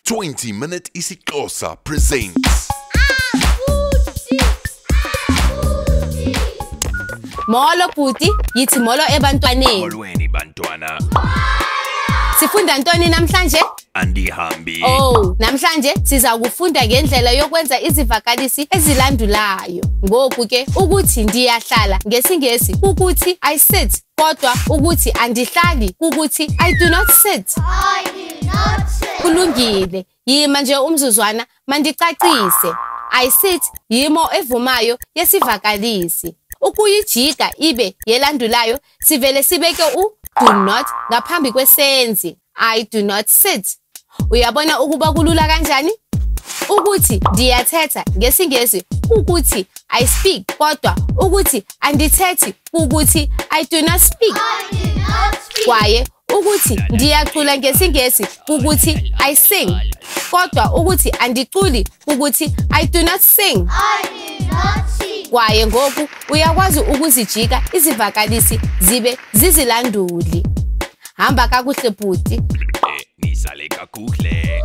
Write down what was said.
20 Minute isiXhosa presents. Molo bhuti, yithi molo ebantwaneni. Molweni bantwana. Sifunda ntoni namhlanje? Andihambi. Oh, namhlanje siza kufunda ngendlela yokwenza izivakalisi ezilandulayo. Ngoku ke ukuthi ndiyahlala ngesiNgesi ukuthi I sit, kodwa ukuthi andihlali ukuthi I do not sit. I do not sit. Kulungile. Yima nje umzuzwana mandicacise. I sit yimo evumayo yesivakalisi. Ukuyijika ibe yelandulayo sivele sibeke u do not ngaphambi kwesenzi. I do not sit. Uyabona ukuba kulula kanjani? Ukuthi ndiyathetha ngesiNgesi ukuthi I speak, kodwa ukuthi andithethi ukuthi I do not speak. I do not speak. Kwaye ukuthi ndiyacula ngesiNgesi ukuthi I sing, kodwa ukuthi andiculi ukuthi I do not sing. I do not sing. Kwaye ngoku uyakwazi ukuzijika izivakalisi zibe zizilanduli. Hamba kakuhle bhuti. Nisale kakuhle.